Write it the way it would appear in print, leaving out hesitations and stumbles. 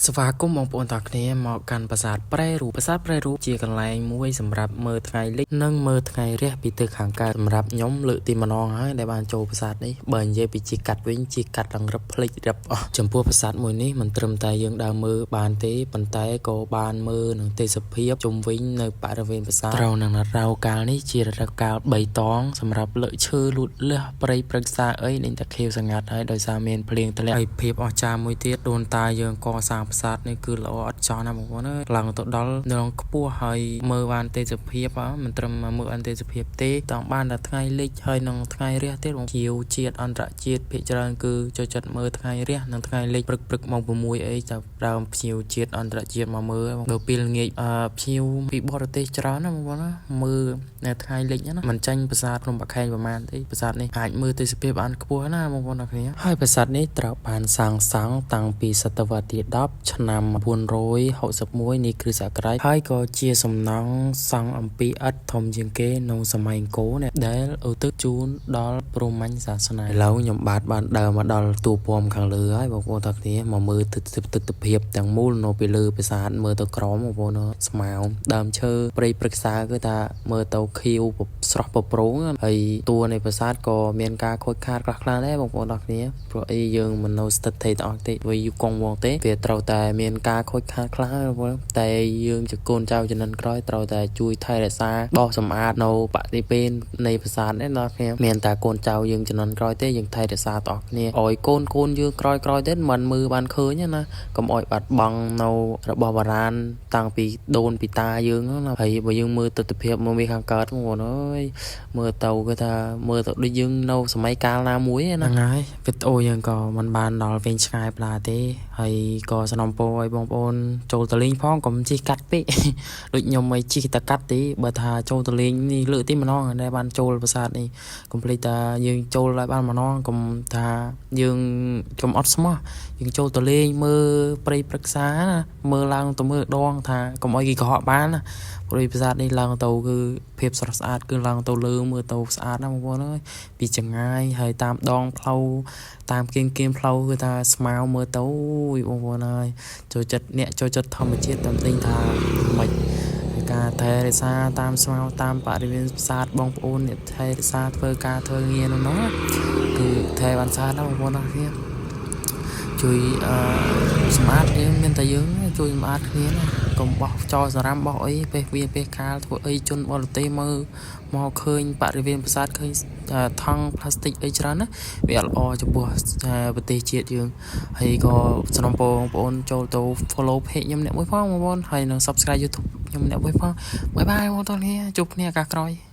ស្វាគមន៍បងប្អូនទាំងគ្នាមកកាន់ប្រាសាទប្រែរូបប្រាសាទប្រែរូបជាកន្លែងមួយសម្រាប់មើលថ្ងៃលិចនិងមើលថ្ងៃរះពីទិសខាងកើតសម្រាប់ខ្ញុំលើកទីម្ដងហើយដែលបានចូលប្រាសាទនេះបើនិយាយពីជាកាត់វិញជាកាត់ឡើងរឹបភ្លេចរឹបអស់ចំពោះប្រាសាទមួយនេះមិនត្រឹមតែយើងដើរមើលបានទេប៉ុន្តែក៏បានមើលនឹងទេសភាពជុំវិញនៅបរិវេណប្រាសាទត្រូវនឹងរដូវកាលនេះជារដូវកាលបីតងសម្រាប់លើកឈើលូតលាស់ព្រៃព្រឹក្សាអីនឹងតែខៀវសងាត់ហើយដោយសារមានភ្លៀងធ្លាក់ហើយភាពអស្ចារ្យមួយទៀតដូនតាយើងកសាងប្រាសាទនេះគឺល្អអត់ចោះណាបងប្អូនអើយឡើងទៅដល់នៅខ្ពស់ហើយមើលបានទេសភាពមិនត្រឹមមើលបានទេសភាពទេតង់បានតែថ្ងៃលិចហើយនឹងថ្ងៃរះទៀតបងជាវជាតិអន្តរជាតិភាគច្រើនគឺចូលចិត្តមើលថ្ងៃរះនិងថ្ងៃលិចព្រឹកព្រឹកម៉ោង6អីចាប់ដើមភ្ញៀវជាតិអន្តរជាតិមកមើលដល់ពេលល្ងាចអឺភ្ញៀវពីបរទេសច្រើនណាបងប្អូនណាមើលនៅថ្ងៃលិចណាមិនចាញ់ប្រាសាទភ្នំបាខែងប្រហែលទេប្រាសាទនេះអាចមើលទេសភាពបានខ្ពស់ណាបងប្អូនអ្នកគ្នាហើយប្រាសាទនេះត្រូវបានសាងសង់តាំងពីសតវត្សទី10ឆ្នាំ461នៃគ្រិស្តសករាជហើយក៏ជាសំណង់សង់អំពីឥដ្ឋធំជាងគេក្នុងសម័យអង្គរនេះដែលឧទ្ទិសជូនដល់ព្រហ្មញ្ញសាសនាឥឡូវខ្ញុំបាទបានដើរមកដល់ទូពំខាងលើហើយបងប្អូនទាំងគ្នាមកមើលទិដ្ឋភាពទាំងមូលនៅពីលើប្រាសាទមើលទៅក្រោមបងប្អូនស្មៅដើមឈើព្រៃព្រឹក្សាគឺថាមើលទៅខៀវស្រស់ប្រប្រងហើយតួនៃប្រាសាទក៏មានការខូចខាតខ្លះៗដែរបងប្អូនទាំងគ្នាព្រោះអីយើងមិននៅស្ថិតស្ថេរទាំងអស់ទេវាយូរកងវងទេវាត្រូវតែមានការខូចខាតខ្លះបងប្អូនតែយើងជាកូនចៅជំនាន់ក្រោយត្រូវតែជួយថែរក្សាបោសសម្អាតនៅបរិវេណនៃប្រាសាទនេះដល់គ្នាមានតែកូនចៅយើងជំនាន់ក្រោយទេយើងថែរក្សាទាំងអស់គ្នាឲ្យកូនកូនយើងក្រោយក្រោយទៀតមិនមើលបានឃើញណាកុំឲ្យបាត់បង់នៅរបស់បុរាណតាំងពីដូនពីតាយើងណាហើយបើយើងមើលទស្សនភាពមើលមេខាងកើតបងប្អូនអើយមើលទៅគឺថាមើលទៅដូចយើងនៅសម័យកាលណាមួយណាហ្នឹងហើយវីដេអូយើងក៏មិនបានដល់វែងឆ្ងាយប្លាទេហើយក៏សំណពរឲ្យបងប្អូនចូលទៅលេងផងកុំជិះកាត់ពេកដូចខ្ញុំមិនជិះតែកាត់ទេបើថាចូលទៅលេងនេះលើកទីម្ដងដែលបានចូលប្រាសាទនេះកុំភ្លេចថាយើងចូលឲ្យបានម្ដងកុំថាយើងកុំអត់ស្មោះយើងចូលទៅលេងមើលព្រៃព្រឹក្សាណាមើលឡើងទៅមើលដងថាកុំឲ្យគេកុហកបានណាព្រោះប្រាសាទនេះឡើងទៅគឺភាពស្រស់ស្អាតគឺឡើងទៅលើមើលទៅស្អាតណាស់បងប្អូនអើយពីចង្ងាយហើយតាមដងផ្លូវតាមគៀងគៀងផ្លូវគឺថាស្មៅមើលទៅបងប្អូនអើយចូលចិត្តអ្នកចូលចិត្តធម្មជាតិតាមទិញថាមិនការថែរក្សាតាមស្មៅតាមបរិវេណប្រាសាទបងប្អូនអ្នកថែរក្សាធ្វើការធ្វើងារនោះនោះគឺថែបានស្អាតណាស់បងប្អូនអរគ្នាជួយអឺសម្អាតយើងមានតែយើងជួយសម្អាតគ្នាណាកុំបោះចោលសារ៉ាំបោះអីពេលវាពេលកាលធ្វើអីជនបរទេសមើលមកឃើញបរិវេណប្រាសាទឃើញថង់ផ្លាស្ទិកអីច្រើនណាវាអត់ល្អចំពោះប្រទេសជាតិយើងហើយក៏សំណពរបងប្អូនចូលទៅ follow page ខ្ញុំអ្នកមួយផងបងប្អូនហើយនឹង subscribe YouTube ខ្ញុំអ្នកមួយផង bye bye បងប្អូនគ្នាជួបគ្នាឱកាសក្រោយ។